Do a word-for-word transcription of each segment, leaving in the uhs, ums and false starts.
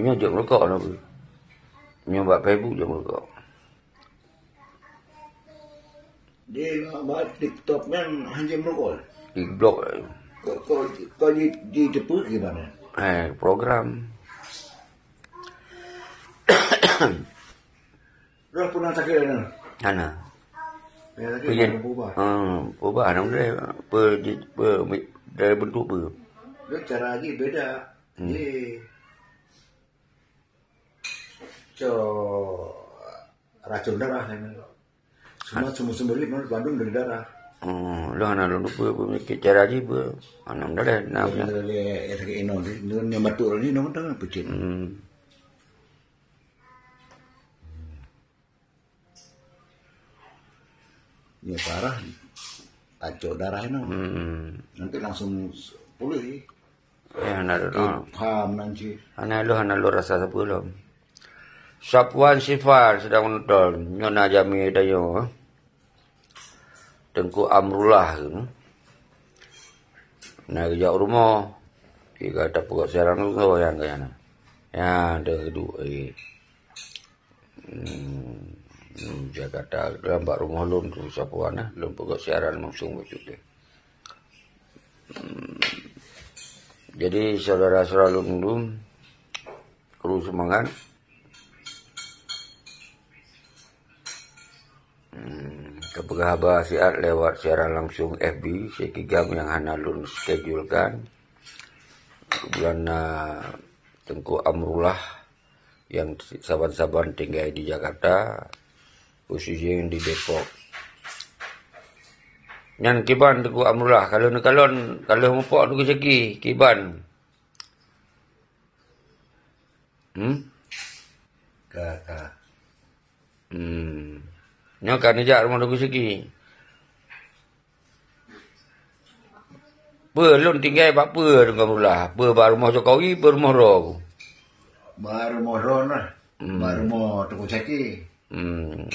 Nyoe jeuet meurukok na. Nyoe bak Facebook jeuet meurukok. Di bak TikTok nyan hana meurukok. Di blok. Kok, kok, kok di, di teupeu gimana? Eh, program. Roh pernah sakit kan? Hana. Ya, sakit. Penyakit. Berubah. Hmm, berubah, alhamdulillah. Pe, di, pe, dari bentuk pe. Dia cara aja beda. Hmm. Dia Cok racun darah kan. Semua sumber-sumber itu mengandung dari darah. Oh, lôn hana lôn lupa pemikir cara jiba. Alhamdulillah, nah, ya, punya. Dari, ya, sakit inong tu, dia yang batuk tadi, inong tu kan pecit. Hmm. Ya, parah. Tacok darah inong. Hmm. Nanti langsung pulih. Eh, hana lôn. Paham nan cit. Hana lôn, hana lôn rasa sapeue lom. Safwan Sifan sedang menonton. Nyoe na jamé tanyoe. Teungku Amrullah tu. Na geujak rumoh. Tiga tapeugot siaran tu nyang kaya na. Ya, ada dua. Eh. Hmm, hmm, Jakarta, lam bak rumoh lôn tu Safwan, eh. Lôn peugot siaran langsung bacut deh. Hmm. Jadi, saudara-saudara lôn dum, kru seumangat. Hmm, tapeugah haba siat lewat siaran langsung F B, sikigam nyang hana lôn schedule-kan. Kebetulan na Teungku Amrullah nyang saban-saban tinggai di Jakarta, khususnya di Depok. Nyan kiban Teungku Amrullah, ka lheueh neukalon, ka lheueh mupok Teungku Syeki, kiban. Hmm? Ka, ka. Hmm. Nyoe ka neujak rumoh Teungku Syeki. Peue lôn tinggai bak peue Teungku Amrullah? Peue bak rumoh Jokowi, peue rumoh droe? Bak rumoh droe nah. Hmm. Bak rumoh Teungku Syeki. Hmm.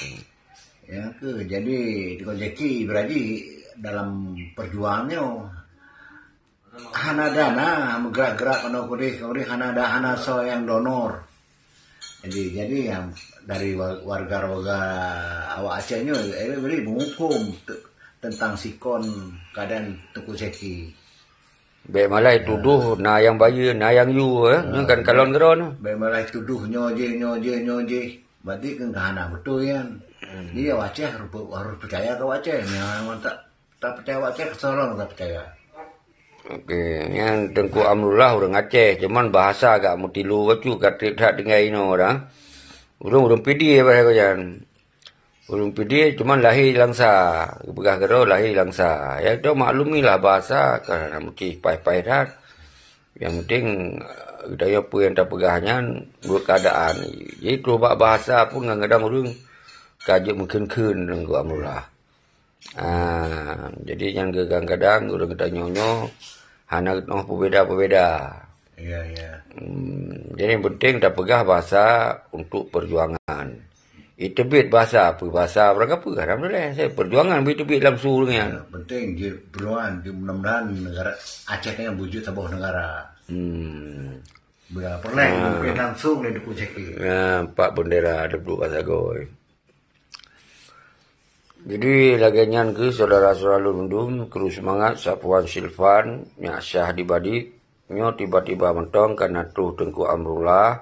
Ya ke, jadi Teungku Syeki beraji dalam perjuangan nyoe. Hana dana meugerak-gerak keunoe keudeh, keudeh hana ada, hana soe nyang donor. Jadi, jadi nyang dari wa-, warga-warga awak Aceh nyoe, eh, beri meuhuköm te-, teuntang sikon keuadaan Teungku Syeki. Bék malah tudoh na nyang bayeue, na nyang yue, eh. Nyoe kan kalon keudroe nyoe. Bék malah tudoh nyoe jih, nyoe jih, nyoe jih. Berarti kan hana beutôi kan. Hmm. Jadi awak Aceh harus, harus percaya keu awak Aceh. Nyang mantap. Tapeucaya awak Aceh, keusah lom tapeucaya. Oke, nyan Teungku Amrullah ureuëng Aceh, cuman bahasa agak meutilu bacut ka treb that tinggai inoe dah. Ureuëng, ureuëng Pidie bahasa gobnyan. Ureuëng Pidie cuman lahé Langsa, geupeugah keudroe lahé Langsa. Ya, kita maklumilah bahasa ka na meucih paih-paih that. Yang penting, eh, geutanyoe peue nyang tapeugah nyan menurut keadaan. Jadi, troh bak bahasa pun kadang-kadang ureuëng ka jeuet meukheun-kheun Teungku Amrullah. Ah, jadi nyan kadang-kadang ureuëng geutanyoe nyoe hana geutanyoe peubeda-peubeda. Ya, ya. Hmm, jadi yang penting tapeugah bahasa untuk perjuangan. Iteubiet bahasa, peue bahasa barang kapeue, alhamdulillah. Saya perjuangan beuteubiet lam su ureuëng nyan. Ya, penting jih perjuangan, jih mudah-mudahan negara Aceh nyan beujeuet saboh negara. Hmm. Bila pernah langsung dari Teungku Syeki. Ya, empat bendera ada dua bahasa goi. Jadi, lagée nyan keuh saudara-saudara lôn dum, kru seumangat Safwan Silvan, Nyak Syah di Badik, nyoe tiba-tiba mantong ka na troh Teungku Amrullah,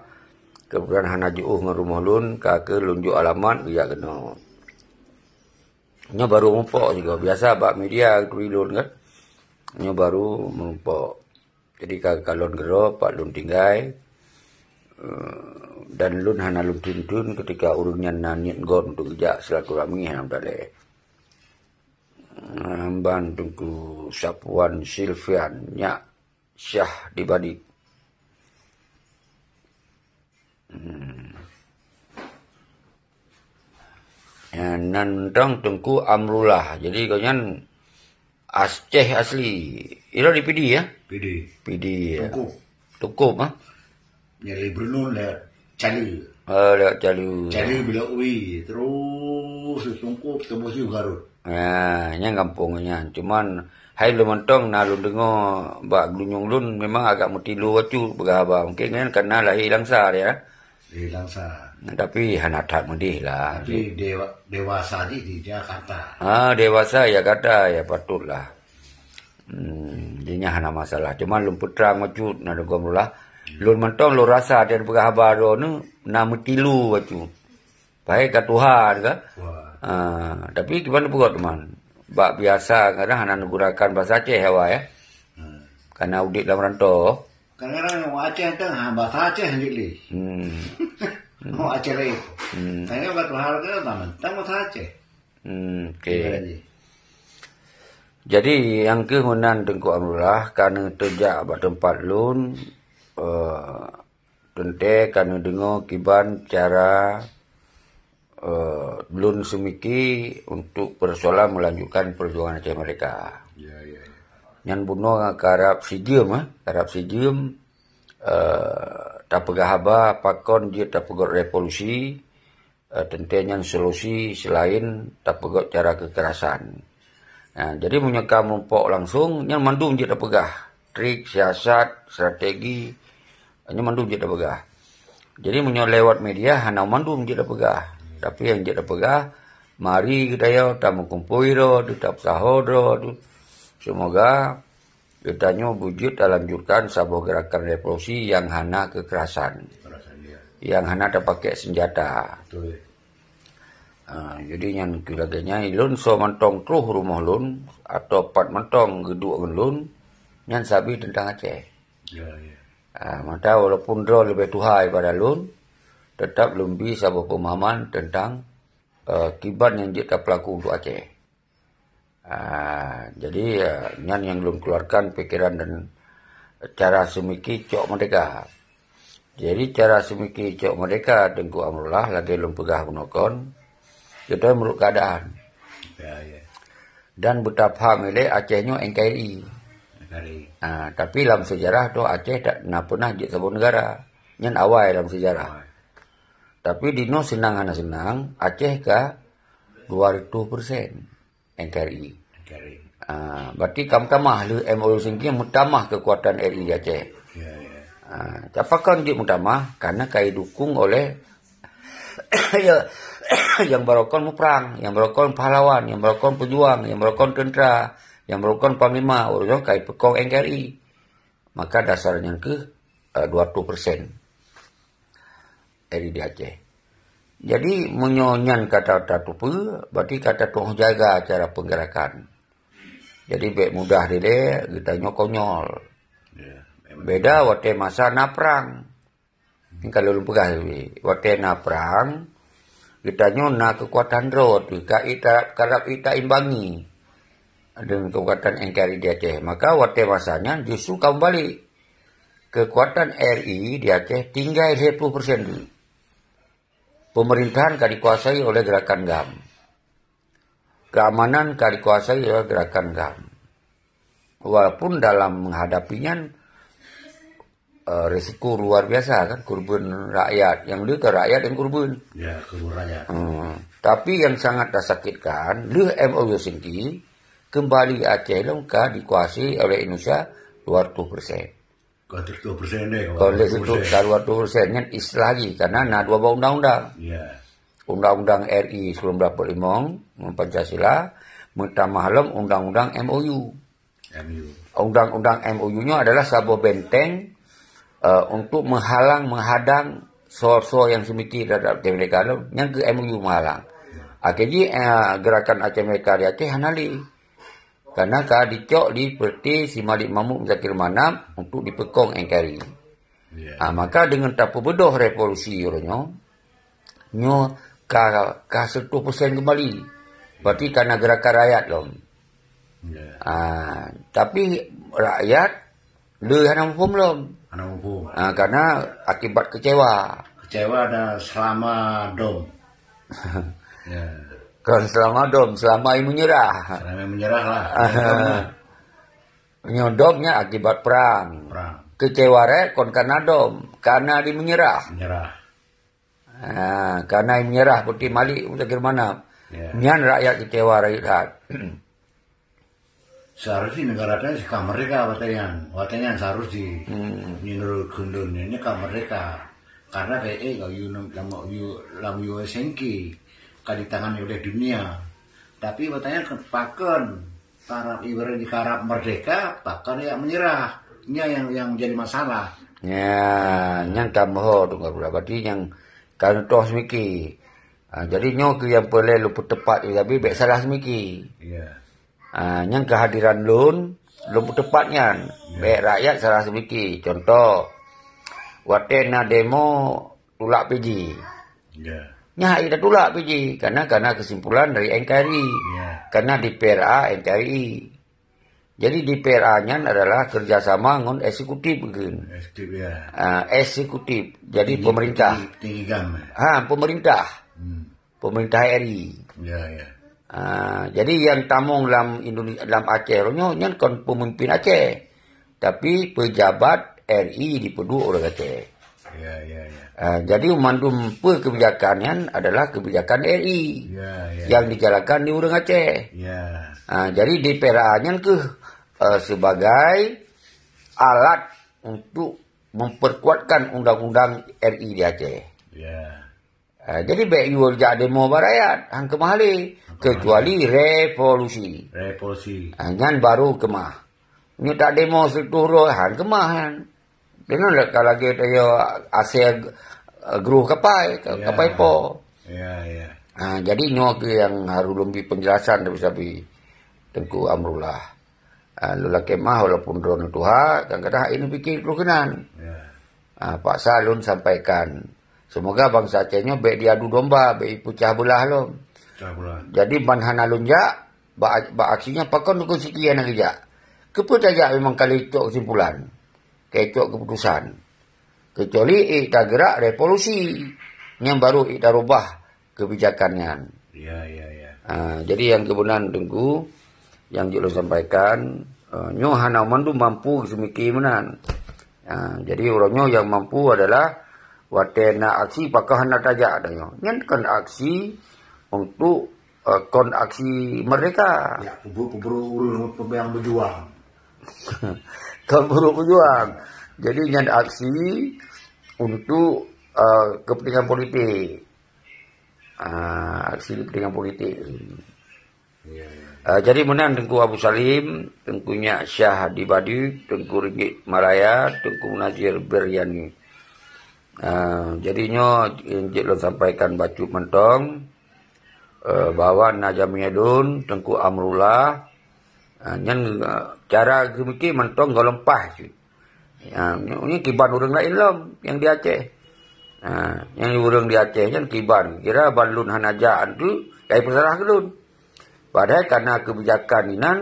keubeutulan hana jiôh ngon rumoh lôn, ka keuh lôn jok alamat geujak keunoe. Nyoe baru mupok sigoe, biasa bak media geuturi lôn kan. Nyoe baru mupok. Jadi ka kalon keudroe pat lôn tinggai, eh, dan lôn hana lôn tun-tun ketika ureuëng nyan na niet gob untuk geujak silaturahmi hana meutalée. Ban Teungku Safwan Silvian, Nyak Syah di Badik. Hmm. Ya, nan mantong Teungku Amrullah. Jadi, gobnyan Aceh asli. Ira di Pidie, ya? Pidie. Pidie, ya. Teungku. Teungku, ha? Nyang lé Brunei lewat Cali. Oh, lewat Cali. Cali bila ui, terus Sungkop, Teumbosi, Garut. Ha, nyan gampông nyan. Cuman hai lôn mantong na lôn deungoe bak geulinyueng lôn memang agak meutilu bacut peugah haba. Mungken nyan karena lahé Langsa dia. Di Langsa. Tapi hana that meudeh lah. Tapi dewa-, dewasa di, di Jakarta. Ah, dewasa ya kata ya patutlah. Hmm, jih nyan hana masalah. Cuma lôn peutrang bacut na deungon lah. Lôn mantong lôn rasa dan peugah haba droeneuh na meutilu bacut. Pai ka tuha ka. Wah. Ah, tapi kiban peugah teuma. Bak biasa kadang hana menggunakan bahasa Aceh awak ya. Hmm. Karena udép lam rantau. Kadang-kadang orang Aceh tu, ha, bahasa Aceh je lé. Hmm. Orang Aceh lain. Hmm. Tanya bak Tuhan ke, tak mentang bahasa Aceh. Hmm, okey. Ibarat je. Jadi, nyang keuh meunan Teungku Amrullah, ka neuteujak bak teumpat lôn, eh, teuntée ka neudeungoe kiban cara, eh, lôn seumiki untuk persoalan melanjutkan perjuangan Aceh Merdeka. Ya, ya, ya. Nyan bunoe karab sijeuem, eh, karab sijeuem, eh, tapeugah haba pakon jeuet tapeugét revolusi, eh, teuntée nyan solusi selain tapeugét cara kekerasan. Nah, jadi meunyoe ka meurumpok langsung, nyan mandum jeuet tapeugah. Trik, siasat, strategi, nyan mandum jeuet tapeugah. Jadi meunyoe lewat media, hana mandum jeuet tapeugah. Tapi nyang jeuet tapeugah, mari geutanyoe tameukumpôi droe, tapeusaho droe. Semoga geutanyoe beujeuet talanjutkan saboh gerakan revolusi nyang hana kekerasan, kekerasan, ya, nyang hana tapakai senjata. Betul. Ah, jadi nyan keu lagée nyan, lôn soe mantong troh rumoh lôn, atau pat mantong geuduek ngon lôn, nyan sabe teuntang Aceh. Ya, ya. Ah, maka walaupun droe leubeh tuha daripada lôn, tetap lôn bi saboh peumahaman teuntang, eh, kiban nyang jeuet tapeulaku untuk Aceh. Ah, jadi, ah, nyan nyang lôn keluarkan pikiran dan cara seumiki cok merdeka. Jadi, cara seumiki cok merdeka Teungku Amrullah lagée lôn peugah bunoe kon, geutanyoe meunurot keuadaan. Ya, ya. Dan beutapaham ilée Aceh nyoe N K R I. N K R I. Ah, tapi lam sejarah tu Aceh tak na pernah jeuet saboh negara. Nyan awai lam sejarah. Awai. Tapi dinoe seunang hana seunang, Aceh ka dua ratus persen. N K R I. N K R I. Ah, berarti ka meutamah lheueh M O U Helsinki, meutamah keukuatan R I di Aceh. Ya, ya. Ah, pakon jeuet meutamah? Karena ka jidukong oleh ya, nyang barokon muprang, nyang barokon pahlawan, nyang barokon peujuang, nyang barokon teuntra, nyang barokon panglima, ureueng nyoe ka jipeukong N K R I. Maka dasar nyan keuh, eh, dua ratus persen. R I di Aceh. Jadi, meunyoe nyan ka ta-, tateupeue, berarti ka tatu'oh jaga cara peugerakan. Jadi, bék mudah dilée geutanyoe konyol. Ya, memang. Beda watée masa na prang. Nyan ka lôn peugah tadi. Watée na prang, geutanyoe na keukuatan droe teuh, ka ita-, karab ita imbangi deungon keukuatan N K R I di Aceh. Maka watée masa nyan justru ka meubalek. Keukuatan R I di Aceh tinggai lhée ploh persen teuh. Pemerintahan ka dikuasai oleh Gerakan GAM. Keamanan ka dikuasai oleh Gerakan GAM. Walaupun dalam menghadapi nyan, eh, risiko luar biasa kan, kurban rakyat. Nyang lheueh ka rakyat nyang kurban. Ya, kurban rakyat. Hmm. Tapi nyang sangat tasakitkan, lheueh M O U Helsinki, kembali Aceh lom ka dikuasai oleh Indonesia dua ratus persen. Kon lheueh situ ka dua ratus persen, nyan istilah jih, karena na dua buah undang-undang. Ya. Undang-undang R I sembilan belas empat puluh lima, Pancasila, meutamah lom undang-undang M O U. M U. Undang-undang M O U nyoe adalah saboh benteng, eh, untuk menghalang, menghadang soe-soe nyang seumiki terhadap Aceh Merdeka lom, nyan keuh M O U meuhalang. Akhé jih, eh, gerakan Aceh Merdeka di Aceh hana lé. Karena ka dicok di Peureute Si Malik Mahmud Muzakir Manaf untuk dipeukong N K R I. Ya. Ah, maka deungon tapeubeudôh revolusi uroe nyoe, nyoe ka, ka seratus persen kembali. Berarti ka na gerakan rakyat lom. Ya. Ah, tapi rakyat le hana muphom lom. Hana muphom. Ah, karena akibat kecewa. Kecewa dan selama dom. Ya. Kon selama dom, selama menyerah. Selama menyerah lah. Nyoe dom nyan akibat perang. Perang. Kecewa rek kon karena dom, karena di menyerah. Menyerah. Ha, karena menyerah putih malik untuk Germana. Ya. Nyan rakyat kecewa rakyat that. Seharusnya negara kita sih ka merdeka watèe nyan. Watèe nyan seharusnya Hmm. menurut kundun ini ka merdeka. Karena kayak eh kalau you lam you lam U S N K ka ditangani oleh dunia. Tapi watèe nyan pakon para ibarat di karab merdeka, pakon ya menyerah. Ini yang yang jadi masalah. Ya, nyan ka meuho tu ka berarti yang ka neutoh semiki. Ha, jadi nyoe keuh nyang peureulèe lôn peuteupat, tapi bèk salah semiki. Ya. Ha, nyan keuhadiran lôn, lôn peuteupat nyan. Ya. Bèk rakyat salah semiki. Contoh, watèe na demo tulak P J. Ya. Nyan hana tulak P J, karena, karena kesimpulan dari N K R I. Ya. Karena di P R A N K R I. Jadi di P R A nyan adalah kerjasama ngon eksekutif kan. Eksekutif, ya. Ah, eksekutif. Jadi Tinggi, pemerintah. Tinggi, tinggi gam, ya. Ha, pemerintah. Hmm. Pemerintah R I. Ya, ya. Ah, jadi yang tamong lam Indonesia, lam Aceh nyoe nyan kon pemimpin Aceh. Tapi pejabat R I dipeuduek ureueng Aceh. Ya, ya, ya. Ah, jadi mandum peue kebijakan nyan adalah kebijakan R I Ya, ya. yang dijalankan di ureueng Aceh. Ya. Ah, jadi di P R A nyan keuh, eh, sebagai alat untuk memperkuatkan undang-undang R I di Aceh. Ya. Ah, jadi bèk yue jak demo bak rakyat, han keumah lé, kecuali revolusi. Revolusi. Ah, nyan baru keumah. Nyoe tak demo sireutôh droe, han keumah nyan. Deungon lé ka lagèe tanyoe asèe, eh, gruh kapai, ka-, Ya. kapai po. Ya, ya. Ah, jadi nyoe keuh nyang harôh lôn bri penjelasan dari sabe Teungku Amrullah. Ah, lôn lakèe meu'ah walaupun droeneuh tuha, kadang-kadang hana neupike troh keunan. Ya. Ah, paksa lôn sampaikan. Semoga bansa Aceh nyoe bèk diadu domba, bèk ipeucah beulah lom. Pecah belah. Jadi ban hana lôn jak, bak, bak aksi nyan pakon Teungku Siki hana geujak. Keupeue tajak memang ka lheueh cok kesimpulan, ka cok keputusan. Kecuali ék tageurak revolusi, nyan baru ék tarubah kebijakan nyan. Ya, ya, ya. Ah, jadi nyang keubeunang Teungku, nyang jeuet lôn sampaikan, eh, nyoe hana mandum mampu seumiki meunan. Ah, jadi uroe nyoe nyang mampu adalah watèe na aksi pakon hana tajak tanyoe. Nyan kon aksi untuk, eh, kon aksi merdeka. Ya, kubur-kubur ureueng peubeujuang. Kon buruek pejuang. Jadi nyan aksi untuk, eh, kepentingan politik. Ah, aksi kepentingan politik. Ya, ya. Ah, jadi meunan Teungku Abu Salim, Teungku Nyak Syah di Baduek, Teungku Ringgit Malaya, Teungku Munazir Biryani. Ah, jadi nyoe jeuet lôn sampaikan bacut mantong, eh, bahwa na jamé lôn, Teungku Amrullah, ah, nyan, eh, cara geumikir mantong gohlom paih cit. Ya, nyoe kiban ureueng laén lom nyang di Aceh. Ha, nyang ureueng di Aceh nyan kiban. Kira ban lôn hana jak antu, kai peusalah keu lôn. Padahai kana keubijakan inan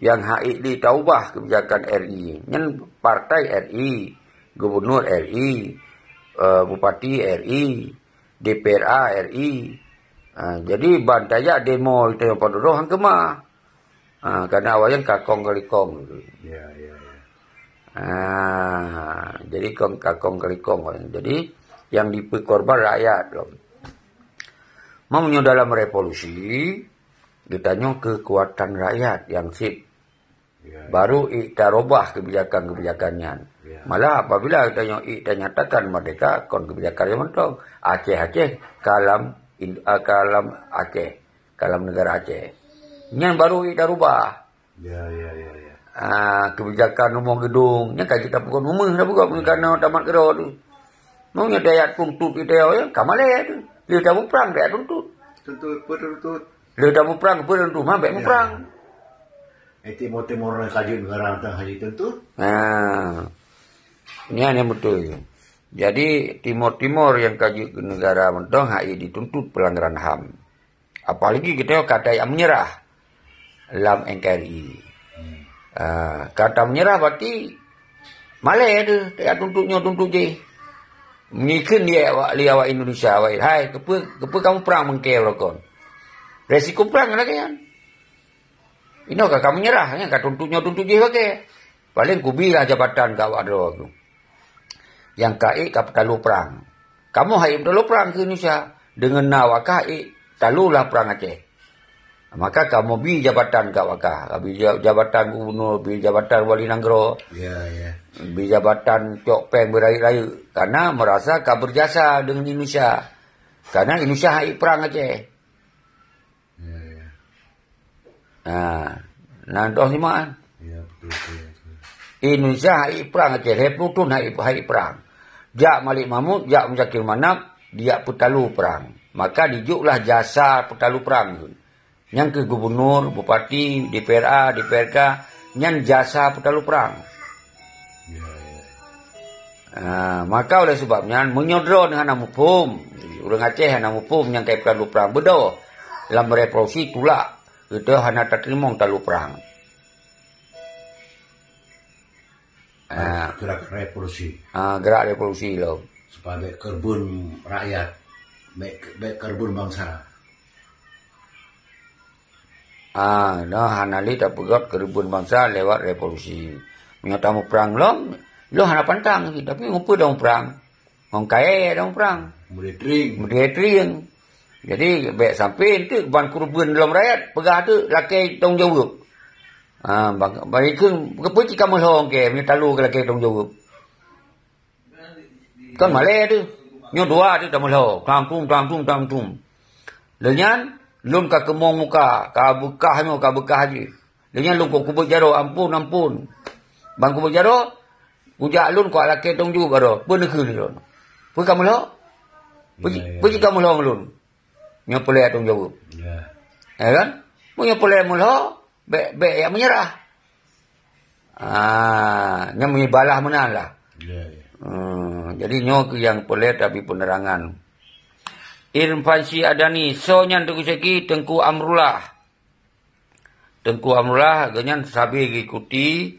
nyang hak ék lé taubah keubijakan R I. Nyan partai R I, gubunur R I, eh, bupati R I, D P R A R I. Ha, jadi ban tajak demo tanyoe padum droe han keumah. Ha, karena awaknyan kakong kalikong. Ya, ya, ya. Ha, jadi kong, kakong kalikong awaknyan. Jadi yang dipeukorban rakyat lom. Meunyoe dalam revolusi, geutanyoe keukuatan rakyat nyang seb Ya. Baru ék tarubah kebijakan-kebijakan nyan. Ya. Malah apabila tanyoe ék tanyatakan merdeka, kon kebijakan nyang mantong. Aceh-Aceh ka lam In-, ah, ka lam Aceh, ka lam negara Aceh. Nyan baru ék tarubah. Ya, ya, ya, ya. Ah, kebijakan rumoh geudong, nyan ka jeuet tapeugot rumoh, tapeugot Ya. karena tamat keudroe tu. Meunyoe tajak tuntut ita ya, ka malèe tu. Lheueh tamuprang tajak tuntut. Tuntut, betul tuntut. Lheueh tamuprang, betul tuntut, ma bèk Ya. muprang. Eh, timur-timur ka jeuet negara mantong hana jituntut. Nah, nyan nyang beutôi. Jadi, timur-timur nyang ka jeuet keu negara mantong hana jituntut pelanggaran ham. Apalagi kita kata nyang menyerah lam N K R I. Hmm. Ah, kata menyerah berarti malèe tu, tajak tuntut nyoe, tuntut jih. Meunyoe kheun lé awak, lé awak Indonesia, awak, "Hai, keupeue, keupeue kamoe prang meungkée lôn kon?" Resiko prang lagèe nyan. Inoe ka, ka menyerah, nyan ka tuntut nyoe tuntut jih bagèe. Paleng kubi lah jabatan keu awak droe tu. Nyang ka ék ka peutaloe prang. Kamoe han ék peutaloe prang keu Indonesia. Deungon na awak ka ék Talulah prang Aceh. Maka kamoe bi jabatan ka waka, bi ja-, jabatan gubernur, bi jabatan wali nanggroe, Ya, ya. bi jabatan cok péng beurayeuk-rayeuk, karena merasa ka berjasa dengan Indonesia. Karena Indonesia hai prang Aceh. Ya, ya. Ha, nah, toh simak. Ya, betul, betul, betul. Indonesia hai prang Aceh, lhèe ploh thôn hai, hai prang. Jak Malik Mahmud, jak Muzakir Manaf, dijak peutalu prang. Maka dijuklah jasa peutalu prang. Nyang keu gubernur, bupati, D P R A, D P R K, nyan jasa peutalu prang. Ya, ya. Ah, maka oleh sebab nyan, meunyoe droeneuh hana muphom, ureuëng Aceh hana muphom nyang kai peutalu prang, beudôh lam revolusi tulak, geutanyoe hana tateurimong talu prang. Ah. Gerak revolusi. Ah, gerak revolusi lom. Supaya bèk keureubeuen rakyat, bèk, bèk keureubeuen bansa. Ah, nyoe hana lé tapeugöt keureubeuen bansa lewat revolusi. Meunyoe tamuprang lom, lôn hana pantang, tapi mupeue tamuprang? Ngon kayèe tamuprang. Meudeh trieng. Meudeh trieng. Jadi, bèk sampai enteuk ban keureubeuen lom rakyat, peugah teuk lakèe tanggung jaweueb. Ah, bang, bang ikheun, keupeue cit ka meuhôi kèe, meunyoe talu keu lakèe tanggung jaweueb? Kan malèe teuh. Nyoe dua teuh tameulhô. Tang tum, tang tum, tang tum. Lheueh nyan, lôn ka keumong muka, ka beukah nyoe, ka beukah jih. Lheueh nyan lôn kok kubeuet jaroe, "Ampôn, ampôn." Ban kubeuet jaroe, kujak lôn kok lakèe tanggung jaweueb baroe. Peue neukheun lôn? Peue ka meulhô? Peue ji-, Ya, ya, peue ji ya. ka meulhô ngon lôn? Nyoe peureulèe tanggung jaweueb. Ya. Ya kan? Meunyoe peureulèe meulhô, bèk, bèk jak meunyeurah. Ah, nyan meunyoe balah meunan lah. Ya, ya. Hmm, jadi nyoe keuh nyang peureulèe tabi peunerangan. Irfansyah Adani, soe nyan Teungku Syaki? Teungku Amrullah. Teungku Amrullah, gobnyan sabe geuikuti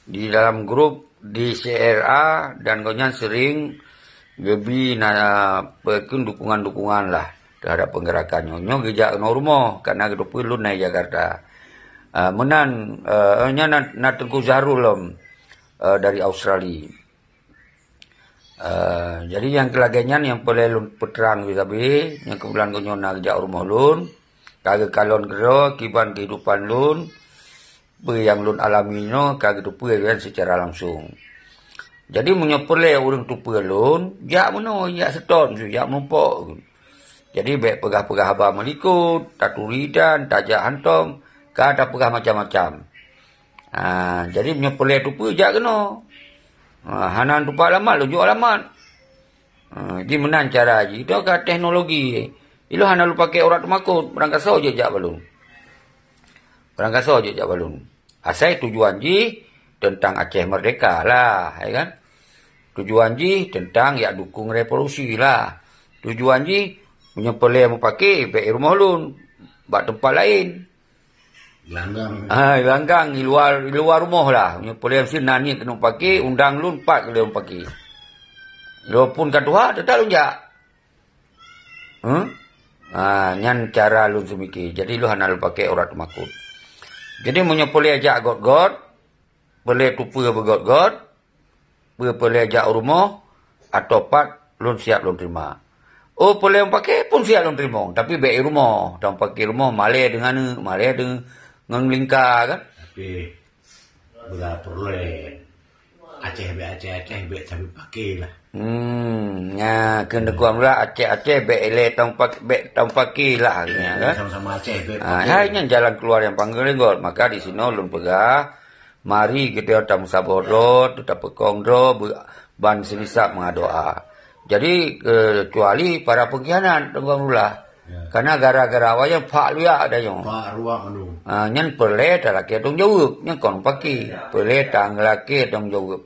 di dalam grup di C R A dan gobnyan sering geubi na, peue kheun, dukungan-dukungan lah terhadap peungeurakan nyoe. Nyoe geujak keunoe rumoh, karena geuteupeue lôn na di Jakarta. Ah, meunan, eh, nyan na, na Teungku Zahrul lom, eh, dari Australia. Eh, jadi nyang keu lagèe nyan nyang peureulèe lôn peutrang sabe-sabe, nyang keubeutulan geuh nyoe na geujak u rumoh lôn, ka geukalon keudroe kiban keuhidupan lôn, peue nyang lôn alami nyoe ka geuteupeue nyan seucara langsong. Jadi meunyoe peureulèe ureueng teupeue lôn, jak meunoe, jak seutôt, jak meurumpok. Jadi bèk peugah-peugah haba meulikot, taturi dan tajak hantom, ka tapeugah macam-macam. Ha, jadi meunyoe peureulèe teupeue, jak keunoe. Ha, hana tupat alamat, lôn jok alamat. Ha, jadi meunan cara jih. Itu ka teknologi. Ilôn hana lôn pakai urat teumakot, barangkasoe jeuet jak bak lôn. Barangkasoe jeuet jak bak lôn. Asai tujuan jih teuntang Aceh merdeka lah, ya kan? Tujuan jih teuntang jak dukong revolusi lah. Tujuan jih meunyoe peureulèe meupaké, bèk i rumoh lôn, bak teumpat laén. Langgang. Ah, langgang di luar, di luar rumoh lah. Meunyoe peureulèe meusti na niet keuneuk paké, undang lôn pat keu lôn paké. Lôn pun ka tuha, teutap lôn jak. Huh? Ah, nyan cara lôn seumike. Jadi lôn hana lôn paké urat teumakot. Jadi meunyoe peureulèe jak göt-göt, peureulèe teupeue beugöt-göt, peue peureulèe jak u rumoh, atau pat lôn siap lôn terima. Oh, peureulèe meupaké pun siap lôn teurimong, tapi bèk i rumoh. Tameupaké rumoh malèe deungon aneuk, malèe deungon lingka kan. Tapi bila peureulèe Aceh bèk Aceh-Aceh, bèk tapi paké lah. Hmm, nya keuneuk kuam lah Aceh-Aceh bèk ilèe tameupak-, bèk tameupaké lah, nya kan. Sama-sama Aceh bèk Ah, paké. Hai nyan jalan keluar nyang paling göt. Maka di sinoe lôn peugah, mari geutanyoe tameusaboh droe, tapeukong droe, beu-, ban seulisab meudoa. Jadi, kecuali para pengkhianat, Teungku Amrullah. Ya. Karena gara-gara awaknyan pak luyak tanyoe. Pak ruang anu. Ah, nyan peureulèe talakèe tanggung jaweueb, nyan kon paké. Peureulèe talakèe tanggung jaweueb.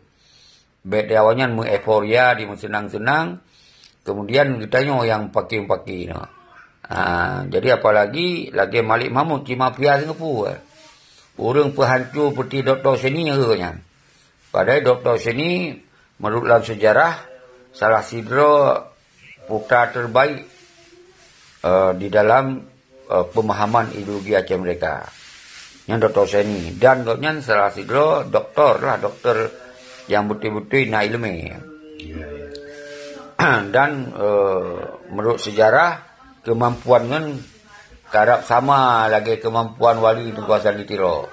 Bèk di awaknyan meu-euforia, di meuseunang-seunang, kemudian geutanyoe nyang paké-paké nyoe. Ah, jadi apalagi lagèe Malik Mahmud, cit mafia Singapura. Ureueng peuhanco peuti Dokto Seni nyan. Padahai Dokto Seni, menurut lam sejarah, salah sidroe putra terbaik, eh, di dalam, eh, pemahaman ideologi Aceh Merdeka. Nyan Dokto Seni. Dan gobnyan salah sidroe doktor lah, doktor nyang beutôi-beutôi na ileumèe. Dan, eh, menurut sejarah, kemampuan ngon karab sama lagée keumampuan wali Teungku Hasan di Tiro.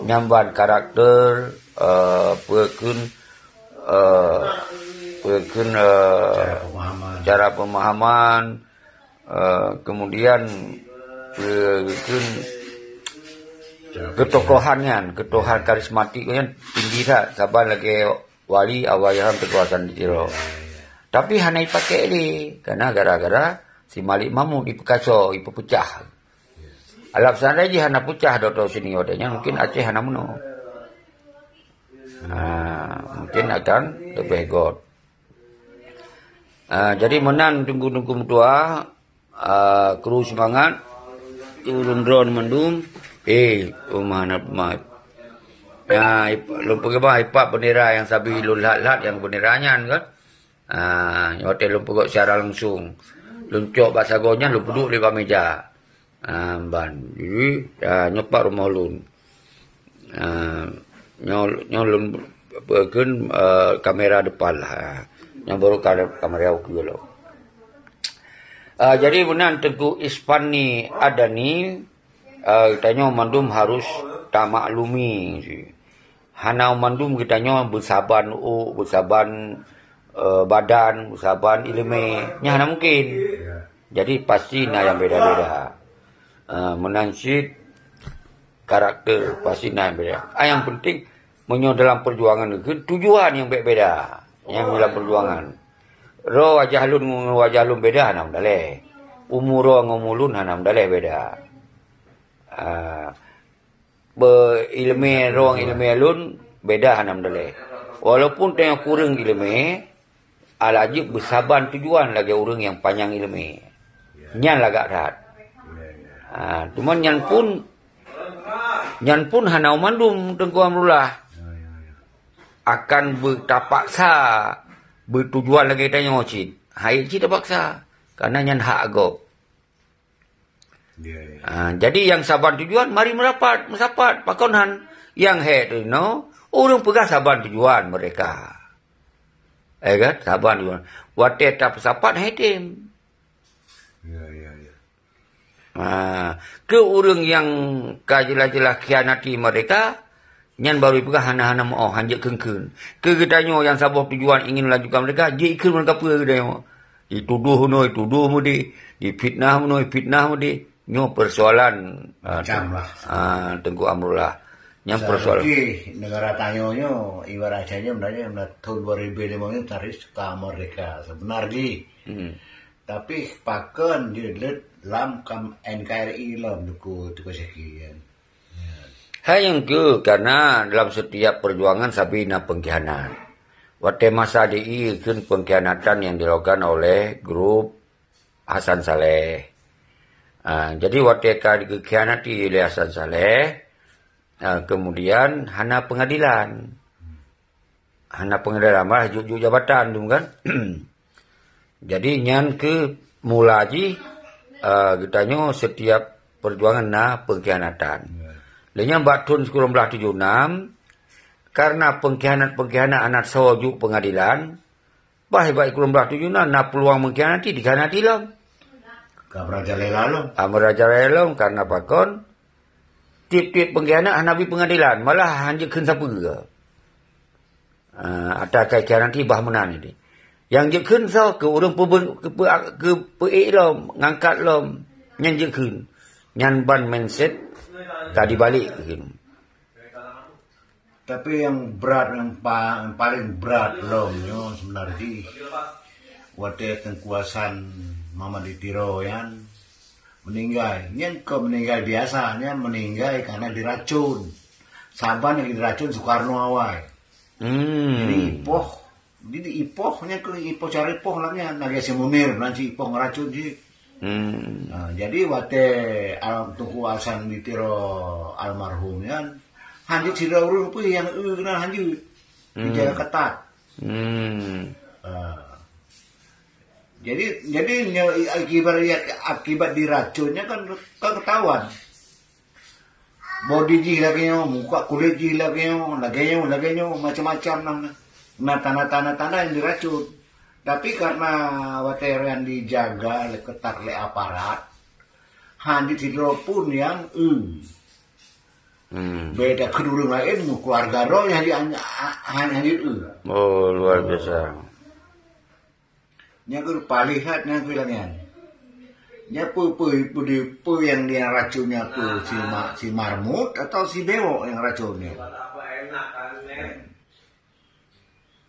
Nyan ban karakter, eh, peue kheun, eh, peue kheun, eh, cara pemahaman, cara pemahaman, eh, kemudian, eh, keutokohan nyan, keutokohan karismatik nyan tinggi that, saban lagée wali Allahyarham Teungku Hasan di Tiro. Tapi hana jipakék lé, karena gara-gara si Malik Mahmud jipeukaso, jipeupeucah. Alah seandai jih hana peucah Dokto Seni watée nyan, mungkin Aceh hana meunoe. Ha, mungkin akan leubeh got. Ah, jadi meunan teungku-teungku meutuah, ah, kru seumangat, kru droe mandum. Eh, uma na mat. Ya, ip-, lôn peugah bah ipak bendera nyang sabe lôn lhat-lhat nyang bendera nyan kan. Ah, watée lôn peugah secara langsung. Lôn cok bak sagoe nyan lôn peuduek lé bak meja. Ah, ban. Jadi, ah, nyoe pat rumoh lôn. Ah, nyoe, nyoe lôn peue kheun, ah, kamera depan lah. Ah, nyoe baru ka-, kamera ukeue lom. Ah, jadi meunan Teungku Ispani Adani, ah, tanyoe mandum harus tamaklumi. Hana mandum geutanyoe beusaban ôk, beusaban, eh, badan, beusaban iéleumé. Nyan hana mungkin. Ya. Jadi pasti na nyang beda-beda. Eh, meunan cit karakter pasti na nyang beda. Ah, nyang penting, meunyoe dalam perjuangan nyoe, tujuan nyang beda-beda. Nyang dalam perjuangan. Roh wajah lôn ngon wajah lôn beda hana meudaleh. Umu roh ngon umu lôn hana meudaleh beda. Ah, beu iéleumé roh iéleumé lôn beda hana meudaleh. Walaupun tanyoe kureueng iéleumé, alah jeuet beusaban tujuan lagée ureuëng nyang panyang iéleumé. Nyan lagak that. Ha, teuma nyan pun, nyan pun hana mandum Teungku Amrullah akan beutapaksa beutujuan lagée tanyoe cit. Hai cit tapaksa, karena nyan hak gob. Ya, ya. Ha, jadi nyang saban tujuan mari meurapat, meusapat. Pakon han nyang hék teunoe, ureuëng peugah saban tujuan mereka. Eh kan? Saban tujuan. Watée tapeusapat hai tem. Ya, ya, ya. Ha, keu ureuëng nyang ka jeulaih-jeulaih khianati mereka, nyan baru jipeugah hana-hana meuoh, hanjeuet kheun-kheun. Keu geutanyoe nyang saboh tujuan ingin melanjutkan mereka, jeuet ikheun ngon kapeue geutanyoe. Dituduh unoe, dituduh mudeh, difitnah unoe, fitnah mudeh. Nyoe persoalan, ah, macam lah. Ah, Teungku Amrullah. Nyan persoalan. Seharusnya negara tanyoe nyoe, ibarat saja sebenarnya thon dua ribu lima nyoe harus ka merdeka sebenar jih. Hmm. Tapi pakon jeuet lam kam N K R I lom Teungku, Teungku Syekhi kan. Hai nyang keu, karena dalam setiap perjuangan sabe na pengkhianat. Watée masa di i kheun pengkhianatan yang dilakukan oleh grup Hasan Saleh. Ah, jadi watée ka dikhianati oleh Hasan Saleh, ah, kemudian hana pengadilan. Hana pengadilan, malah juk-juk jabatan tu kan. Jadi nyan keu mula jih, ah, geutanyoe setiap perjuangan na pengkhianatan. Ya. Lé nyan bak thon sikureueng blaih tujoh nam, karena pengkhianat-pengkhianat hana soe juk pengadilan, bah bak sikureueng blaih tujoh nam na peluang mengkhianati, dikhianati lom. Ka merajalela lom. Ah, merajalela lom karena pakon? Tiep-tiep pengkhianat hana bi pengadilan, malah hanjeuet kheun sapeue. Ah, ata kai khianati bah meunan ini. Nyang jeuet kheun soe keu ureuëng peuben-, keu peu-, keu peuék lom, ngangkat lom, nyan jeuet kheun. Nyan ban mindset ka dibalek kheun. Tapi yang berat, yang pa-, yang paling berat lom nyoe sebenarnya jih, watée Teungku Hasan Muhammad di Tiro nyan meninggai. Nyan kok meninggai biasa, nyan meninggai karena diracun. Saban yang diracun Soekarno awai. Hmm. Jadi ipoh, jadi ipoh nyan keu ipoh cara ipoh lah nyan, lagée si Munir nan si ipoh ngeracun si. Hmm. Nah, jadi watée al-, Teungku Hasan di Tiro almarhum nyan, hanjeuet sidroe ureuëng pih nyang eu keunan hanjeuet. Hmm. Dijaga ketat. Hmm. Ah. Jadi, jadi nyoe akibat, akibat diracunnya kan, kan ketahuan. Bodi jih lagée nyoe, muka kulét jih lagée nyoe, lagée nyoe, lagée nyoe, macam-macam nah. Nah, tanda-tanda-tanda yang diracun. Tapi karena watée nyan dijaga lé ketat lé aparat, Han jeuet sidroe pun nyang eu. Hmm. Beda keu ureueng laén, keuluwarga droe nyang di-, han, han jeuet eu. Oh, luar biasa. Nyan keuh paléh that nyan keuh lagèe nyan. Nyan peue, peue, peue di-, peue nyang, nyang racun nyan keuh si ma-, si marmut atau si bewok nyang racun nyan?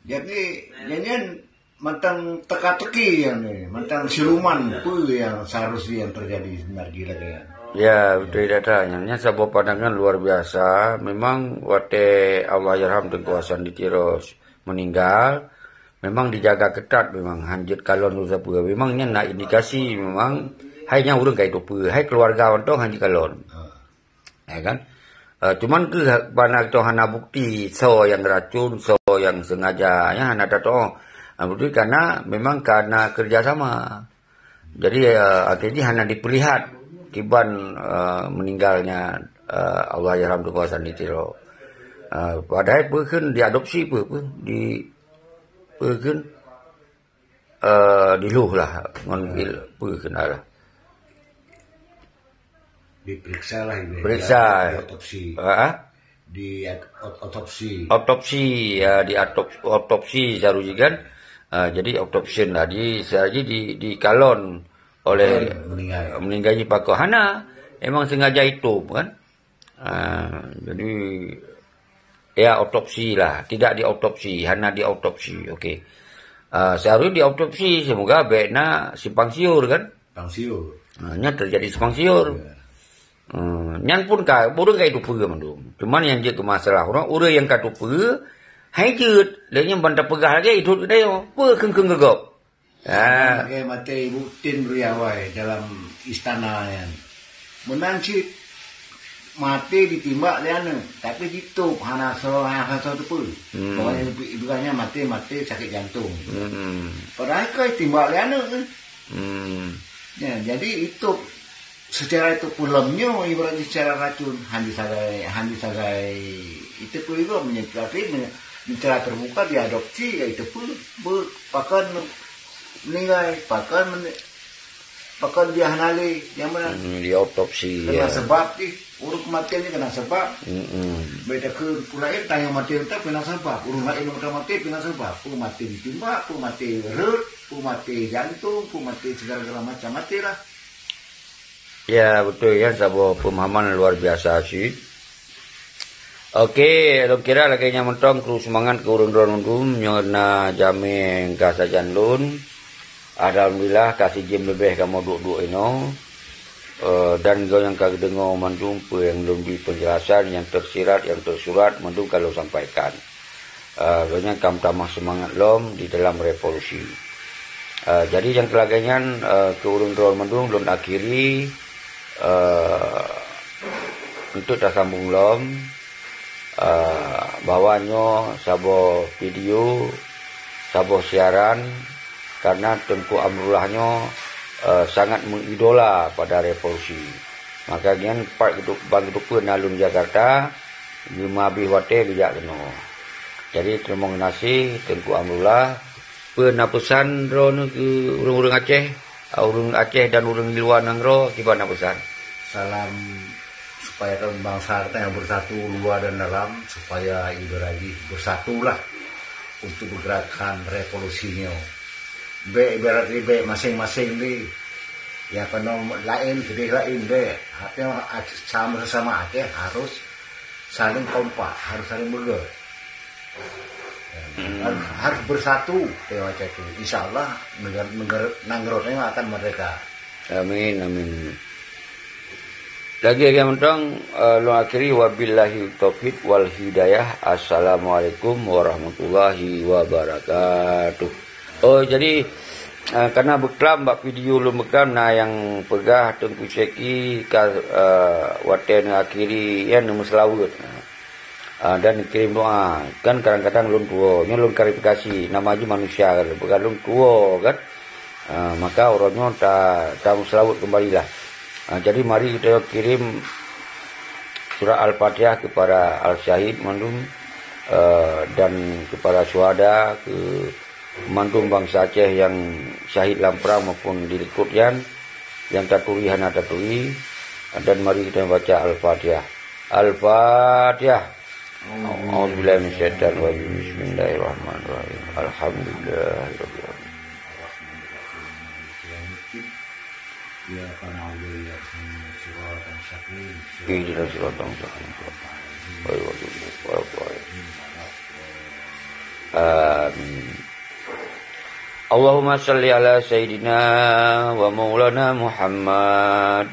Jadi, jadi nyan mantong teka-teki nyan ni, mantong siluman peue nyang seharusnya yang terjadi sebenarnya lagèe nyan. Ya, beutôi that nyan. Nyan saboh pandangan luar biasa. Memang watèe Allahyarham Teungku Hasan di Tiro meuninggal, memang dijaga ketat memang, han jeuet kalon sapeue. Memang nyan na indikasi memang hai nyan ureueng ka jiteupeue, hai keuluwarga mantong han jeuet kalon. Ha. Ya kan? Eh, cuman keuh bana geutanyoe hana bukti soe nyang racun, soe nyang sengaja, nyan hana tatu'oh. Ah, beutôi karena memang karena kerjasama. Jadi, eh, akhirnya hana dipeulihat kiban, eh, meninggalnya, eh, Allahyarham Teungku Hasan di Tiro. Eh, padahai peue kheun diadopsi peue, peue di, peue kheun, eh, diluh lah ngon il-, peue kheun lah. Diperiksa lah, ibarat Periksa. Diotopsi. Ha? Di ot-, otopsi. Otopsi, ya, di atop-, otopsi seharusnya kan. Ah, jadi otopsi lah. Di, seharusnya di, dikalon oleh Meninggal. Meninggal ni pakoh. Hana, emang sengaja itôp kan. Ah, jadi, ya, otopsi lah. Tidak diotopsi, hana diotopsi. Okey. Ah, seharusnya diotopsi, semoga bèk na simpang siur kan. Simpang siur. Ah, nyan terjadi simpang siur. Ya. Hmm, nyan pun ka, ureueng ka jiteupeue mandum. Cuman nyang jeuet keu masalah ureueng, ureueng nyang ka teupeue, hai jeuet. Lé nyan ban tapeugah lagèe idop geutanyoe. Peue kheun-kheun geugob? Ah. Lagèe maté Ibu Tin Riawai dalam istana nyan. Meunan cit maté ditimbak lé aneuk, tapi jitôp hana soe, hana soe teupeue. Hmm. Pokoknya ibu-, ibu nyan maté, maté sakit jantung. Hmm. Padahai ka ditimbak lé aneuk kan. Hmm. Ya, jadi itu secara itu pulom nyoe ibaratnya secara racun, han jeuet sagai, han jeuet sagai itu pun juga menyebabkan secara terbuka diadopsi ya itu pun be-, pakon meninggal, pakon men-, pakon dia hana lé, yang mana Hmm, diotopsi, kena ya. Sebab ih, ureueng kematian ni kena sebab. Mm-mm. Beda ke ureueng lain tanya mati tetap kena sebab, ureueng lain udah mati kena sebab, pun mati ditimbak, pun mati rot, pun mati jantung, pun mati segala-gala macam mati lah. Ya, beutôi ya, saboh pemahaman luar biasa cit. Oke, lôn kira lagèe nyan mantong kru seumangat keu ureueng droeneuh mandum, nyoe na jamèe ka sajan lôn. Alhamdulillah, ka sijeuem leubeh kamoe duek-duek inoe. Eh, dan gobnyan ka geudeungoe mandum peue nyang lôn bri penjelasan nyang tersirat, nyang tersurat, mandum ka lôn sampaikan. Eh, gobnyan ka meutamah seumangat lom di dalam revolusi. Eh, jadi nyang keu lagèe nyan, eh, keu ureueng droe mandum lôn akhiri, eh, untuk tasambong lom, eh, bahwa nyoe saboh video, saboh siaran, karena Teungku Amrullah nyoe, eh, sangat mengidola pada revolusi. Maka nyan pat geuduek, ban geuduek peue na lôn Jakarta, geumeuhabéh watèe geujak keunoe. Jadi, teurimong geunaséh Teungku Amrullah. Peue na peusan droeneuh keu ureueng-ureueng Aceh, ureueng Aceh dan ureueng di luwa nanggroe, kiban na peusan? Salam supaya kan bangsa kita yang bersatu luar dan dalam, supaya ibarat jih bersatulah untuk pergerakan revolusi nyoe. Bèk ibarat jih bèk maséng-maséng lé. Nyang keunoe laén, keudéh laén, bèk. Artinya, sama-sama Aceh harus saling kompak, harus saling beugèt. Hmm. Harus, harus bersatu, macam tu. Insya Allah, negara, negara, nanggroe nyoe akan merdeka. Amin, amin. Lagèe nyang mantong, eh, lôn akhiri, wabillahi taufiq wal hidayah. Assalamualaikum warahmatullahi wabarakatuh. Oh, jadi, eh, karena beuklam bak video lôn beuklam na nyang peugah Teungku Syeki ka, eh, watèe neuakhiri, ya, neumeuseulaweuet. Ah, dan kirim doa. Kan kadang-kadang lôn tuwoe, nyoe lôn klarifikasi, nama jih manusia, bukan lôn tuwoe kan. Ah, maka uroe nyoe ta, tameuseulaweuet keumbalilah. Ah, jadi mari kita kirim surat Al-Fatihah kepada al-syahid mandum, eh, dan kepada syuhada, keu mandum bansa Aceh nyang syahid lam prang maupun di likot nyan. Nyang taturi hana taturi, dan mari kita baca Al-Fatihah. Al-Fatihah. A'udzubillahi minasyaitonirrajim. Bismillahirrahmanirrahim. Alhamdulillahirabbil alamin. Ihdinas siratal mustaqim. Ghairil maghdubi alaihim waladdallin. Amin. Allahumma shalli ala sayyidina wa maulana Muhammad.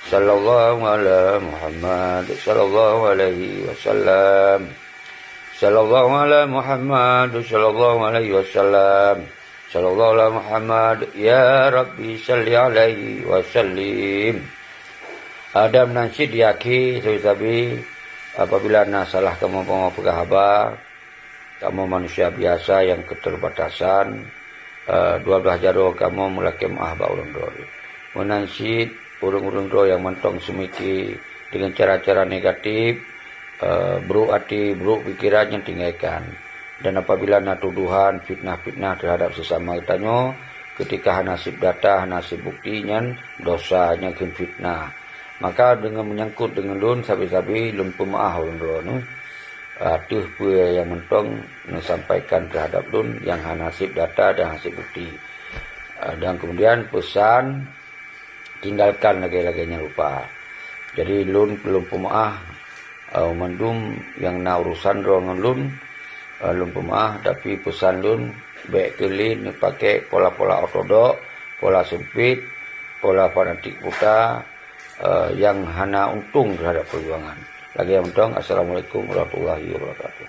Sallallahu ala Muhammad, sallallahu alaihi wasallam. Sallallahu ala Muhammad, sallallahu alaihi wasallam. Sallallahu ala Muhammad, ya Rabbi shalli alaihi wa sallim. Adam nan cit di akhé sabe-sabe, apabila na salah kamoe peugah haba, kamoe manusia biasa nyang keterbatasan, eh, dua belah jaroe kamoe meulakée meuáh bak ureuëng droe. Meunan cit ureuëng-ureuëng droe nyang mantong seumike deungon cara-cara negatif, eh, brok até, brok pikeran nyang tinggai kan. Dan apabila na tuduhan, fitnah-fitnah terhadap sesama geutanyoe, ketika hana seb data, hana seb bukti, nyan dosa, nyan kheun fitnah. Maka deungon meunyangkot deungon lôn sabe-sabe lôn peumeuáh ureuëng droeneuh, ateueh peue nyang mantong neusampaikan terhadap lôn nyang hana seb data dan hana seb bukti. Ah, dan kemudian peusan tinggalkan lagée-lagée nyang rupa. Jadi lôn, lôn peumeuáh, eh, mandum nyang na urusan droe ngon lôn, eh, lôn peumeuáh, tapi peusan lôn bék keu lé neupaké pola-pola ortodok, pola seumpit, pola fanatik buta, eh, nyang hana untông terhadap peujuangan. Lagée mantong, Assalamualaikum warahmatullahi wabarakatuh.